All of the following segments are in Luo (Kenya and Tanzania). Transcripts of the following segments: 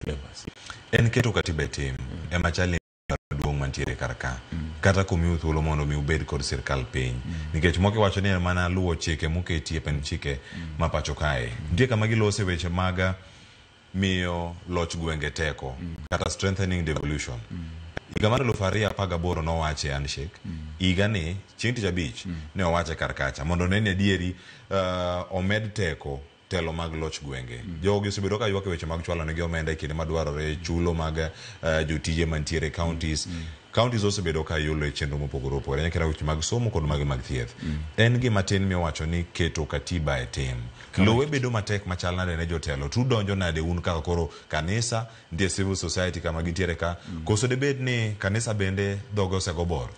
Flavors. En keto katiba e tim ema chal ni maduong' mantiere kar ka kata komiu thuolo mondo mi ubed kod sirkal piny nikech moko iwacho ni en mana luwo chike moketie pend chike ma pacho kae nitie kama gilose weche mag miyo loch gwenge teko kata strengthening devolution higa mar 2018 nowache e handshake higa ni chieng' tich abich ne owache kar kacha mondo ne ni adieri omed teko telo mag loch gwenge. Jogi osebedo ka ywak e weche mag chwalo negi omenda e kinde madwarore, chulo mag jotije mantiere e counties. Counties osebedo ka yulo e chenro mopogore opogore, nyaka weche mag somo kod mage mag thieth. En gima tin miwacho ni keto katiba e tim. Lowe bedo matek machal nade ne jotelo? To udonjo nade un kaka koro kanisa, nitie civil society kama gintiere ka, koso debed ni kanisa bende dhoge osego bor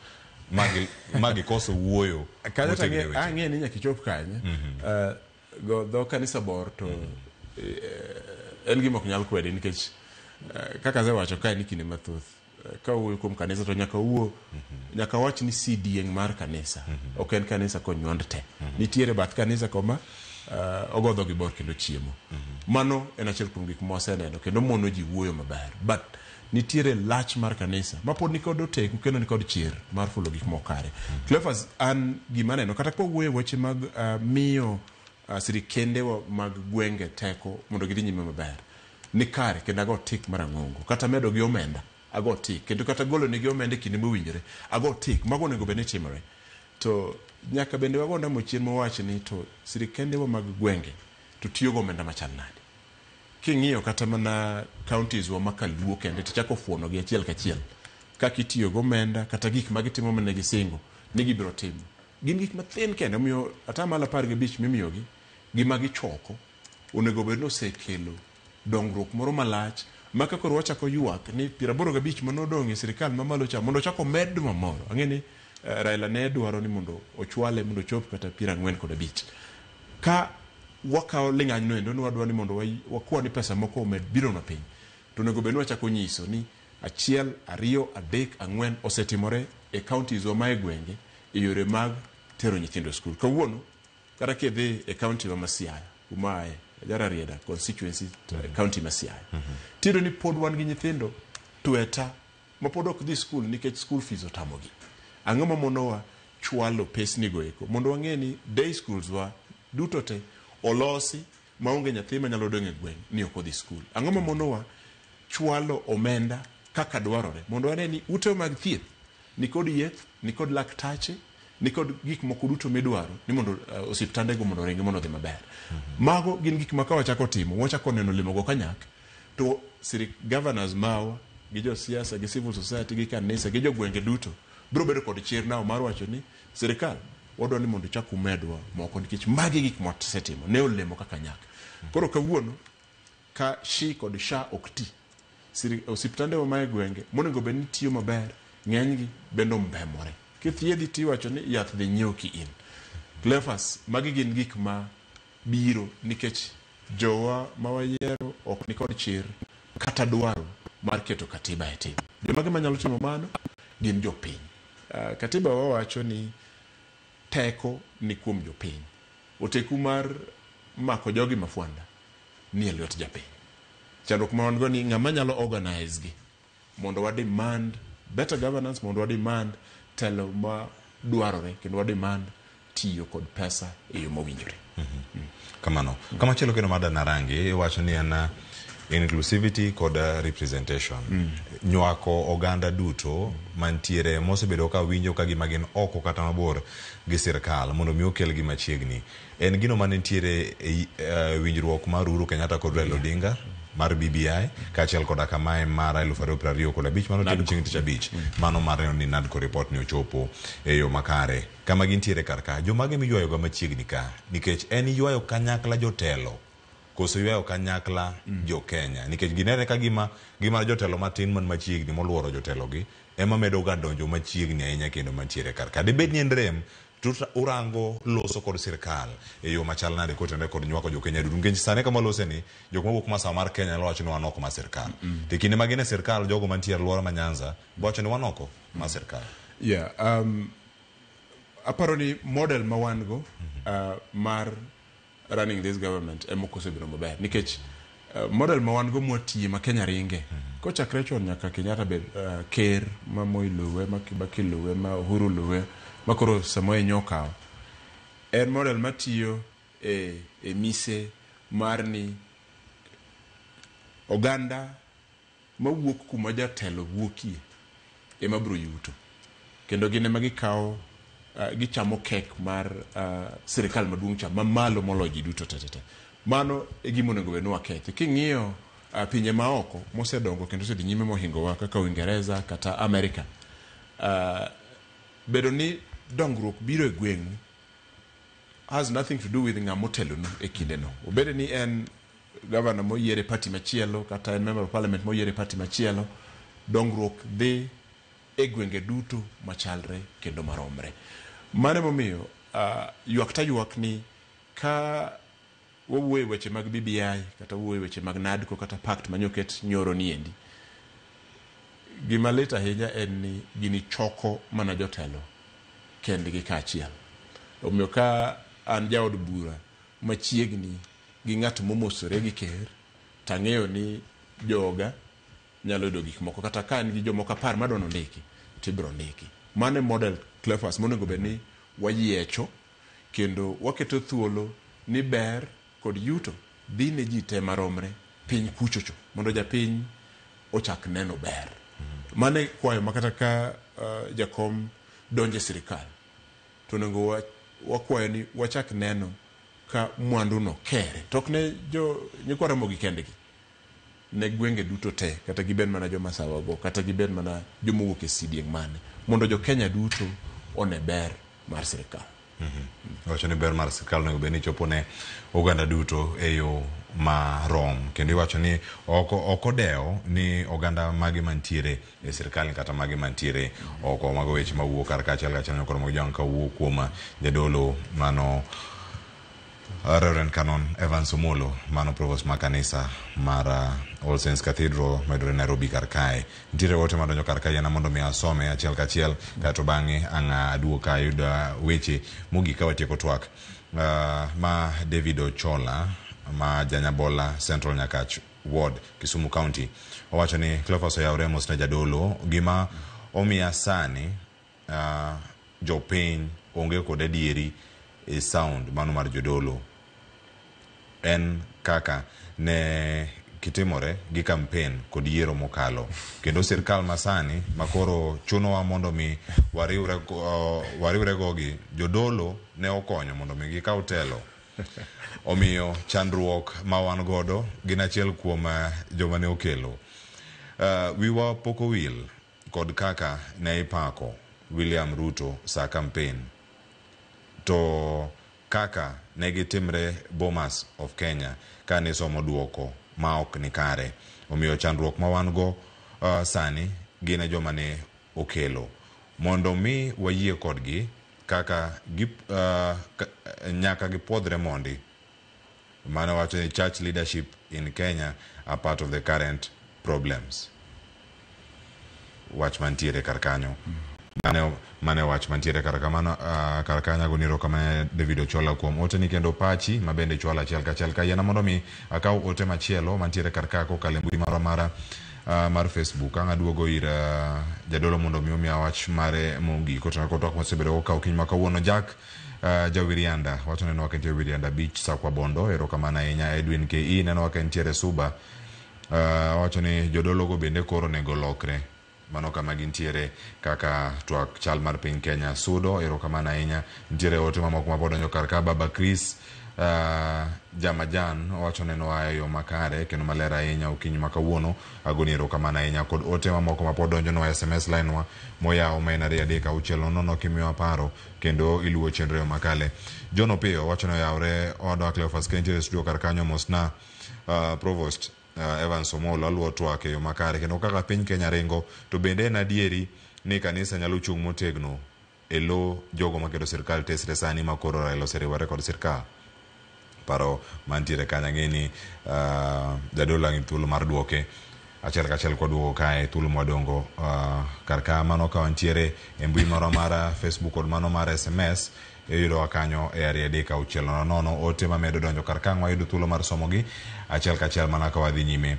ma gikoso wuoyo Kanyo to motegno e weche? Ang'e ni nyaka ichop kanyo. Go dho kanisa bor to en gima ok nyal kwedi nikech kaka asewacho kae ni kinde mathoth ka wuoyo kuom kanisa to nyaka wuo nyaka wach ni sidieng' mar kanisa ok en kanisa konywand te. Nitiere bath kanisa koma ogo dhogi bor kendo chiemo. Mano en achiel kuom gik mwaseneno kendo mono ji wuoyo maber, but nitiere lach mar kanisa ma pod nikod oteku kendo nikod chir mar fulo gik moko kare. Cleophas, an gima aneno kata kwa wuoyo e weche mag miyo sirikende wa mag gwenge teko mondo gidhi nyime maber ni kare, kendo ago tik marang'ongo kata medo gi omenda ago tik, kendo kata golo negi omenda e kinde mowinjore ago tik. Mago onego bed ni timore, to nyaka bende wago ndamo chien mawach ni to sirikende wa mag gwenge to tiyo go omenda machal nade. King'iyo kata mana counties wa makaluo kende tichako fuono gi achiel kachiel kaka itiyo go omenda kata gik ma gitimo mane gisingo ni gibiro timo gin gik mathin kende. Omiyo 15% mimiyogi gi ma gichoko onego bed ni osekelo dongruok moro malach ma ka koro wachako ywak ni 85 manodong' e sirikal mamalo cha mondo ochak omed mamoro. Ang'e ni Raila ne dwaro ni mondo ochwale mondo ochop kata 45. Ka wakawo ling'any no endo ni wadwa ni mondo wakwa ni pesa moko omed bironwa piny, to onego bed ni wachako nyiso ni 1, 2, 3, 4 osetimore e counties wa ma e gwenge e yore mag tero nyithindo e skul. Kawuono kata kidhi e county wa ma Siaya kuma aye, Jararieda constituency, county ma Siaya, tiyudo ni pod wan gi nyithindo tweta ma pod ok dhi skul nikech school fees otamogi. Ang'o ma monowa chwalo pesni go eko mondo wang'e ni day schools wa duto te olosi maonge nyathi manyalo dong' e gweng' ni ok odhi skul? Ang'o ma monowa chwalo omenda kaka dwarore mondo wane ni ute mag thieth nikod yeth, nikod laktache, nikod gik moko duto midwaro ni mondo osiptandego mondo oringi mondo odhi maber? Mago gin gik ma ka wachako timo, wachako neno olemogo kanyak, to sirik governors mawa gi josiasa gi civil society gi kanisa gi jogwenge duto biro bedo kod chir nao mar wacho ni sirikal wadwa ni mondo uchak umedwa moko nikech magi gik mwasetimo ne olemo kaka nyak. Koro kawuono ka shi kod sha ok ti, osiptande wa ma e gwenge monego bed ni tiyo maber ng'enygi bende ombemore. Kithiedhi tiwacho ni yath dhi nyiew ki in. Cleophas, magi gin gik ma biro nikech jowa ma wayiero ok nikod chir kata dwaro mar keto katiba e tim. Jomage manyalo timo mano gin jopiny. Katiba wawacho ni teko ni kuom jopiny. Oteku mar mako jogi mafwanda ni e lwet japiny. Chandruok ma wan go ni ng'ama nyalo organize gi mondo wa demand better governance, mondo wa demand telo ma dwarore, kendo wa demand tiyo kod pesa e yo mowinjore. Kamano. Kamachielo kendo mar Danarangi iwacho ni en inclusivity kod representation. Nywako oganda duto mantiere mosebedo ka winjo ka gima gin oko kata mabor gi sirkal mondo mi okelgi machiegni. En gino mane nitiere e winjruok mar Uhuru Kenyatta kod Raila Odinga mar BBI kaachiel koda kamae mar 2025 mano otim chieng' tich abich mano mar neno ni NADCO report ni ochopo e yo makare. Kama gintiere kar ka, jomage miywayo ga machiegni ka? Nikech en ywayo kanyakla jotelo koso ywayo kanyakla jo Kenya? Nikech ginene ka gima gima jotelo matin man machiegni moluoro jotelo gi ema medo ga donjo machiegni ahinya kendo mantiere kar ka. Dibed ni en rem to urango loso kod sirkal e yo machal nade kotenore kod nywako jo Kenya duto? Nikech sani kama walose ni jok mawuok masawa mar Kenya nyalo wacho ni wan oko mar sirkal. To e kinde ma gin e sirkal jogo mantie e alwora ma Nyanza wacho ni wan oko mar sirkal. Yeah, aparo ni model ma wan go mar running this government ema ok osebedo maber nikech Model ma wan go mwatiye ma Kenya ringe kochakre chon nyaka Kenyatta bed ker, ma Moi luwe, ma Kibaki luwe, ma Uhuru luwe, ma koro Samoei nyokawo, en model matiyo e mise mar ni oganda mawuok kuma jatelo wuokie ema biro yuto, kendo gin ema gikawo, gichamo kek mar sirikal maduong' cha mamalo moloyo ji duto te. Mano e gima onego bed ni wakethi. King'iyo pinje maoko mosedongo kendo osedhi nyime mohingowa kaka Uingereza kata Amerika, bedo ni dongruok biro e gweng'u has nothing to do with ng'ama otelonu e kindeno, obed ni en gavana moyier e party machielo kata en member of parliament moyier e party machielo. Dongruok dhi e gwenge duto machalre kendo maromre. Mano emomiyo ywak ta ywak ni ka wawuoyo e weche mag BBI kata wawuoyo e weche mag NADCO kata pact manyoket nyoro niendi, gima lit ahinya en ni gini choko mana jotelo kendgi kaachiel. Omiyo ka an jaod bura machiegni gi ng'at momosore gi ker, tang'eyo ni joga nyalo yudo gik moko, kata ka an gi jomoko 10 madwa nondiki tibiro ndiki. Mano e model, Cleophas, monego bed ni wayiecho kendo waketo thuolo ni ber kod yuto dhi ne ji te maromre piny kuchocho mondo japiny ochak neno ber. Mano e kwayo ma kata ka jakom donjo e sirikal to onego wakwayo ni wachak neno ka mwandu no kere, to ok ne jo nyikwa Ramogi kendgi, ne gwenge duto te, kata gibed mana joma sawago, kata gibed mana joma owuok e sidieng' mane, mondo jo Kenya duto one ber mar sirikal. Iwacho ni ber mar sirikal onego bed ni chopo ne oganda duto e yo marom, kendo iwacho ni ok odewo ni oganda mage mantiere e sirikal kata mage mantiere oko. Mago weche mawuok kar kaachiel kachiel nyakoro mag jwang' kawuok kuom jadolo mano Reverend Canon Evans Omolo, mano provost mar kanisa mar All Saints Cathedral mayudore Nairobi kar kae. Nitiere ote madonjo kar kae, yana mondo mi asome achiel kachiel, kaeto bang'e ang' aduog ka ayud weche mogik ka watieko twak. Ma David Ochola ma Janyabola Central Nyakach Ward, Kisumu County, owacho ni Cleophas oyawre, mos ne jadolo. Gima omiya sani jopiny onge kod adieri e sound mano mar jodolo en kaka ne kitimore gi campaign kod yiero mokalo, kendo sirkal masani makoro chunowa mondo mi wariwre gogi jodolo ne okonyo mondo mi gikaw telo. Omiyo chandruok ma wan godo gin achiel kuom joma ne okelo. Wiwa pok owil kod kaka ne ipako William Ruto sa campaign, to kaka ne gitimre Bomas of Kenya kane somo duoko ma ok ni kare. Omiyo chandruok ma wan go sani gin e joma ne okelo. Mondo mi wayie kodgi kaka nyaka gipuodhre mondi. Mano wacho ni church leadership in Kenya are part of the current problems. Wach mantiere kar kanyo. Mane wach mantiere kar kamano, kar kanyo. Agoni erokamano David Ochola kuom oteni kendo pachi ma bende chwalo achiel kachiel. Ka yiena mondo mi akaw ote machielo mantiere kar ka kokalo e mbui marwa mar Facebook. Ang' aduogo ir jadolo mondo mi omiya wach mare mogik kotenore kod twak mosebedo kokawo okinyi ma kawuono. Jack Jawirianda wacho nenowa ka entie Wirianda Beach, Sakwa Bondo. Erokamano ahinya. Edwin KE nenowa ka entiere Suba. Owacho ni jodologo bende koro onego lokre. Mano kama gintiere kaka twak chal mar piny Kenya sudo. Erokamano ahinya. Nitiere ote mamoko ma pod donjo kar ka. Baba Chris Jamajan owacho nenowa e yo makare kendo maler ahinya okinyi ma kawuono. Agoni erokamano ahinya kod ote mamoko ma pod donjonwa SMS line wa moyaw ma en 23600 kimiyowa paro kendo iluwo chenro e yo makale. John Opiyo wacho ni oyawre owadwa Cleophas ka entiere e studio kar kanyo. Mosna Provost Evans Omolo, aluwo twak e yo makare kendo kaka piny Kenya ringo, to bende en adieri ni kanisa nyalo chung' motegno e lo jogo maketo sirkal tesre sani ma koro Raila oseriwore kod sirkal? Paro mantiere kanyo ang'e ni jadolo ang' thuolo mar duoke achiel kachiel kwaduogo kae thuolo mwadongo kar ka mano ka wantiere e mbui marwa mar Facebook kod mano mar SMS. Iyudowa kanyo e 23600. Ote mamedo donjo kar ka wayudo thuolo mar somogi achiel kachiel mana ka wadhi nyime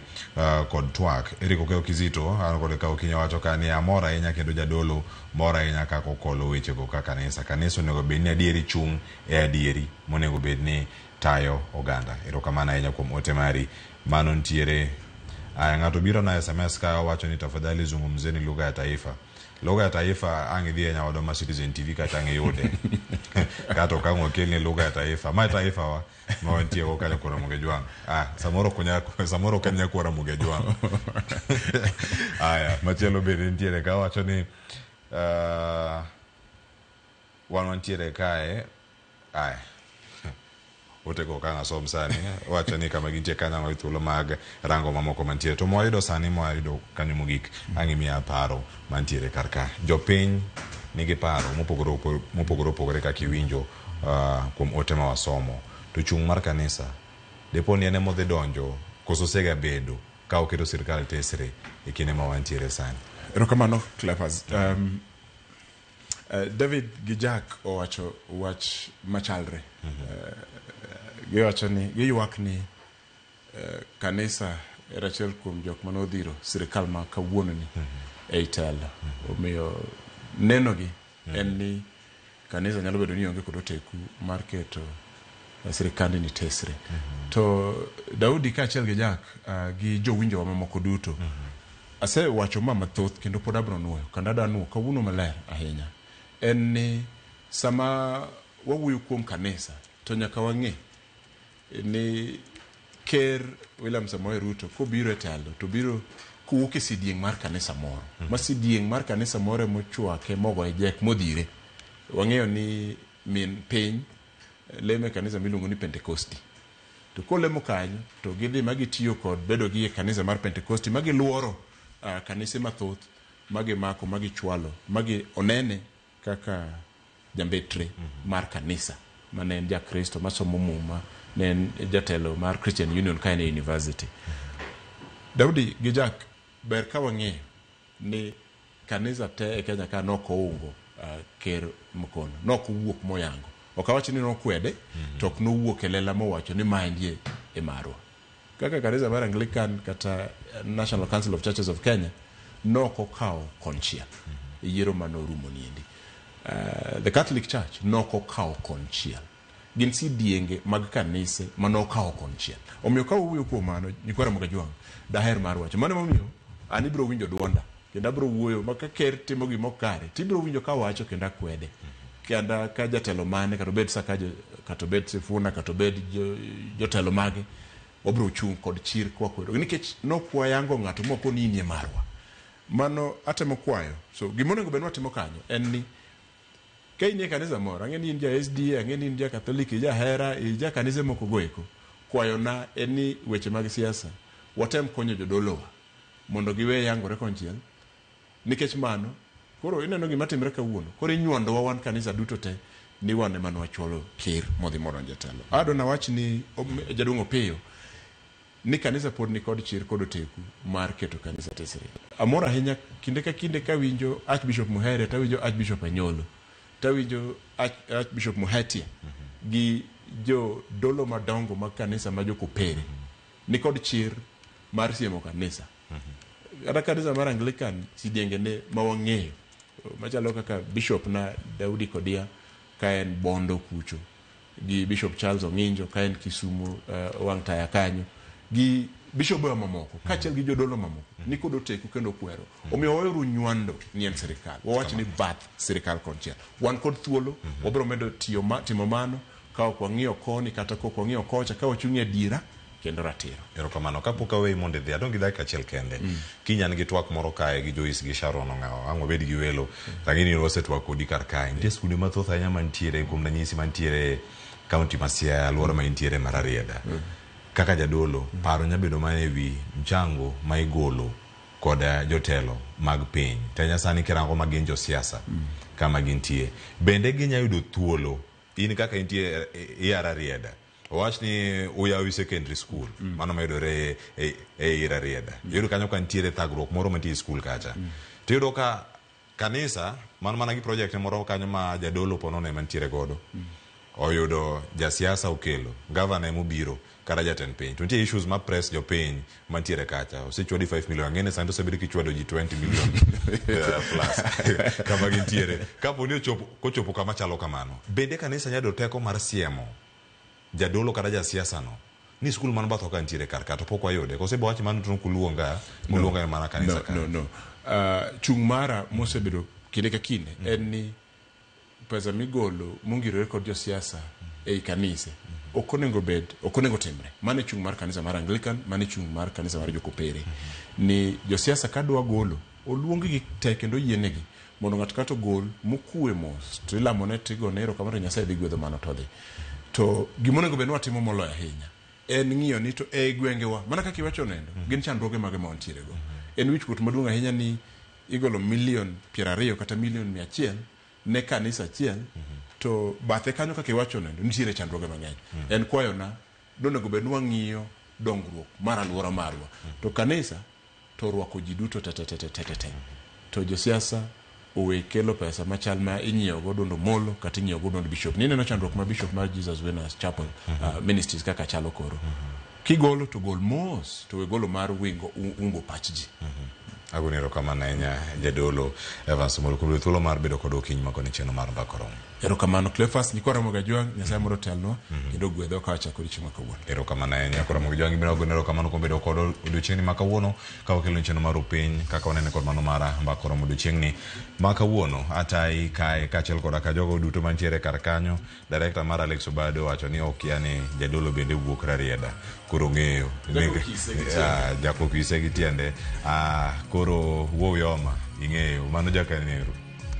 kod twak. Eric Okeyo Kizito an kod ka okinyi wacho ka ni amor ahinya kendo jadolo mor ahinya kaka okolo wechego ka kanisa. Kanisa onego bed ni adieri chung' e adieri monego bed ni tayo oganda. Erokamano ahinya kuom ote mari. Mano ntiere. Aya, ng'ato biro na SMS ka wacho ni tafadhali zungumzeni lugha ya taifa. Lugha ya taifa ang' idhi e nyawadwa ma Citizen TV kata ang' iyude. Kata ok ang' wakelni lugha ya taifa. Ma e taifa wa ma wantie go kanyo kor Ramogi Jwang'. Ah, samoro ok samoro ok en nyakwar Ramogi Jwang'. Aya, machielo bende nitiere ka wacho ni wan wantiere kae. Aya. Otego ok ang' asom sani. Wacho ni kama gintie kanyo ang' thuolo mag rango mamoko mantiere. To mwayudo sani mwayudo kanyo mogik ang' imiya paro mantiere kar ka. Jopiny nigi paro mopogore opogore kaka iwinjo kuom ote ma wasomo. To chung' mar kanisa depo ni en emodhi donjo koso osega bedo ka oketo sirkal tesre e kinde ma wantiere sani. Erokamano Cleophas. David gi Jack owacho wach machalre. Giwacho ni giywak ni kanisa en achiel kuom jok mane odhiro sirikal ma kawuono ni ei telo. Omiyo nenogi en ni kanisa nyalo bedo ni onge kod oteku mar keto sirikandni ni tesre. To Daudi kaachiel gi Jack gi jowinjowa mamoko duto asewacho ma mathoth kendo pod abiro nuoyo kendo adwa nuo kawuono maler ahinya en ni sama wawuoyo kuom kanisa to nyaka wang'e ni Ker William Samoei Ruto kobiro e telo to biro kowuok e sidieng' mar kanisa moro. Ma sidieng' mar kanisa moro emochwake mogoye jek modhire. Wang'eyo ni min piny lemo e kanisa miluongo ni Pentecosti. To kolemo kanyo to gidhi ma gitiyo kod bedo gi e kanisa mar Pentecosti ma giluoro kanise mathoth ma gimako ma gichwalo ma gi onene kaka jambetre mar kanisa mane en jakristo masomo muma, ne en jatelo mar Christian Union ka en e university. Daudi gi Jack, ber ka wang'eyo ni kanisa te e Kenya ka nok oungo ker Mkono, nok owuok moyango. Ok awach ni nokwede, to ok nowuok e lela mowacho ni maendi e marwa. Kaka kanisa mar Anglican kata National Council of Churches of Kenya nok okawo konchiel e yiero manorumo niendi. The Catholic Church nok okawo konchiel. Gin sidienge mag kanise manokawo konchiel. Omiyo ka wawuoyo kuom mano, nyikwa Ramogi Ajwang', daher mar wacho. Mano emomiyo an ibiro winjo duonda kendo abiro wuoyo ma ka ker timo gima ok kare tibiro winjo ka awacho kendo akwede. Kenda ka jatelo mane kata obed Sakaja kata obed Sifuna kata obed jotelo mage wabiro chung' kod chir kwakwedo nikech nok wayango ng'ato mokoni in e marwa. Mano atemo kwayo. So gima onego bed ni watimo kanyo en ni ka in e kanisa moro, ang'e ni in ja SDA, ang'e ni in ja Catholic, ija hera, ija kanise moko go eko. Kwayona en ni weche mag siasa watem konyo jodolowa mondo giwe yangore konchiel nikech mano koro ineno gima timre kawuono koro inyuondowa wan kanisa duto te ni wan ema nwachwalo ker modhi modonjo e telo. Adwa nawach ni jaduong' Opiyo ni kanisa pod nikod chir kod oteku mar keto kanisa tesre. Amor ahinya kinde ka kinde kawinjo Archbishop Muheria tawinjo Archbishop Anyolo tawinjo Archbishop Muhetia gi jodolo madongo mag kanisa ma jokopere nikod chir mar siemo kanisa. Kata kanisa mar Anglican sidienge ne ma wang'eyo machalo kaka Bishop na Daudi Kodia ka en Bondo kucho gi Bishop Charles Ong'injo ka en Kisumu wang' taya kanyo gi bishobe mamoko kaachiel gi jodolo mamoko nikod oteku kendo kwero. Omiyo waweuru nywando ni en sirikal. Wawach ni bath sirikal konchiel. Wan kod thuolo, wabiro medo tiyo timo mano ka ok wang'iyo koni kata ka ok wang'iyo kocha ka wachung' e adiera kendo ratiro. Erokamano. Kapok aweyi mondo idhi, adong' gi dakika achiel kende. Kiny an gi twak moro kae gi Joyce gi Sharon Ong'awo. Ang' wabed gi welo. Tang'e ni wasetwak kodi kar kae. Nitie skunde mathoth ahinya mantiere, kuom ranyisi mantiere kaunti ma Siaya, alwora ma intiere mar Rarieda. Kaka jadolo, paro nya bedo mana ewi mchango ma igolo kod jotelo mag piny. To sani kirango ma gin josiasa kama gintie. Bende ginya yudo thuolo, in kaka intie e Rarieda, owach ni Uyawi Secondary School, mano mayudore e Rarieda. Iyudo kanyo ka nitiere thagruok moro mantie e skul kacha. To iyudo ka Kanisa man mana gi project moro kanyo ma jadolo ponono ema nitiere godo. Oyudo jasiasa okelo, gavana emobiro kata jatend piny. To nitie issues ma press jopiny mantiere kacha. Osechwadi 5 million, ang'e ni sani to osebedo kichwado ji 20 million plus kama gintiere. Kapo ni ochopo, kochopo kama chalo kamano, bende kanisa nyalo yudo teko mar siemo jadolo kata jasiasa no ni skul man batho ka nitiere kar ka to pok wayude. Koso ibo wach mano to kuluonga, muluonga mana kanisa no, ka. No, no. Chung' mara mosebedo kinde ka kinde en ni pesa migolo mongirore kod josiasa ei kanise ok onego bed, ok onego timre. Mano e chung' mar kanisa mar Anglican, mano e chung' mar kanisa mar Jokopere. Ni josiasa kadwa golo, oluong gi te kendo oyienegi mondo ng'ato kato ogol mokue mos to ilamone tigone erokamano to Nyasaye dhi gwedho mano to dhi. To gimonego bed ni watimo moloyo ahinya en ng'iyo ni to ei gwengewa mana kaka iwacho nendo gin chandruoge mage ma wantiere go. En wichkuot maduong' ahinya ni igolo milion 20 kata milion 100 ne kanisa achiel to bathe kanyo kaka iwacho nendo nitiere chandruoge mang'eny. En kwayona nonego bed ni wang'iyo dongruok mar aluora marwa. To kanisa to orwako ji duto te te te te te te. To josiasa owe kelo pesa machal ma inyiewo go duond Omolo kata inyiewo go duond bishop. Nineno chandruok ma bishop mar Jesus Winners Chapel Ministries kaka chalo koro. Kigolo to gol mos to we golo mar wingo ungo pach ji. Agoni erokamano ahinya jadolo Evans Omolo kuom yudo thuolo mar bedo kodwa okinyi ma koni chenro mar Mbaka Oromo. Erokamano Cleophas, nyikwa Ramogi Ajwang', Nyasaye mondo otelnwa kendo ogwedhwa ka wachako odiochieng' ma kawuono. Erokamano ahinya koro Ramogi Ajwang' bende agoni erokamano kuom bedo kodwa odiochieng'ni ma kawuono ka wakelo chenro mar upiny kaka wanene kod mano mara Mbaka Oromo odiochieng'ni ma kawuono. Atayi kae kaachiel koda ka jogo duto mantiere kar kanyo. Director mar Alex Obado wacho ni okia ni jadolo bende wuok Rarieda. Koro ng'eyo. Jako kise gi tiende. Koro wuowi oma ing'eyo mano jakaneru.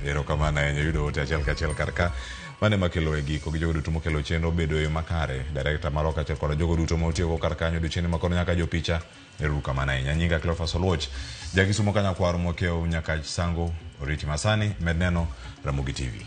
Erokamano ahinya yudo ote achiel kachiel kar ka. Mano ema kelo e giko gi jogo duto mokelo chenro bedo e yo makare. Director marwa kaachiel koda jogo duto ma otiyogo kar kanyo odiochieng'ni ma koro nyaka jopicha. Erokamano ahinya. Nyinga Cleophas Oluoch. Jakisumo kanyakwar mokiewo nyaka Sango oriti masani med neno Ramogi TV.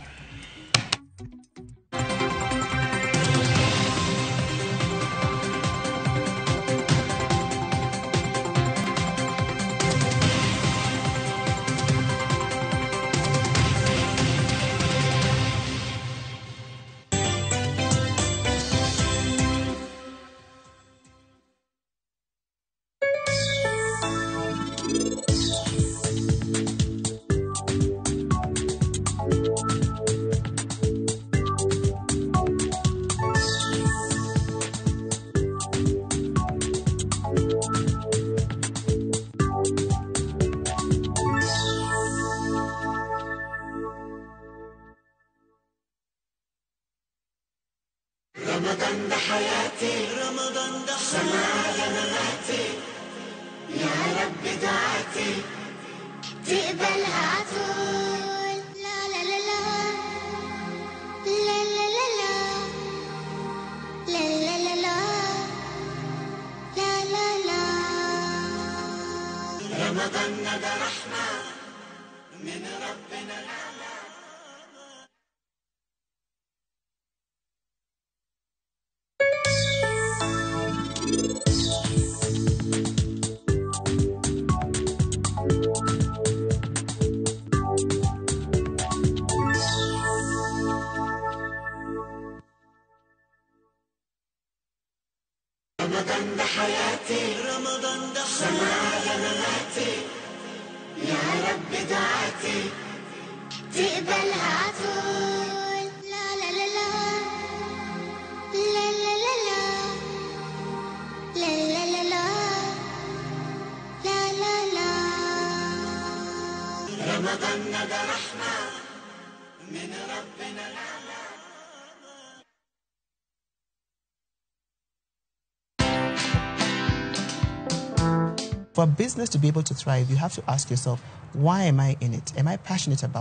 رمضان ده حياتي، رمضان ده سمايا مماتي، يا رب دعاتي تقبلها عطول. لا لا لا لا لا لا لا لا لا لا لا لا لا لا. رمضان ده رحمة من ربنا الأعلى. رمضان ده حياتي، رمضان ده سمايا مماتي، يا رب دعاتي تقبلها عطول. لا لا لا لا لا لا لا لا لا لا لا لا لا لا. رمضان ده رحمة من ربنا الأعلى. For a business to be able to thrive, you have to ask yourself, why am I in it? Am I passionate about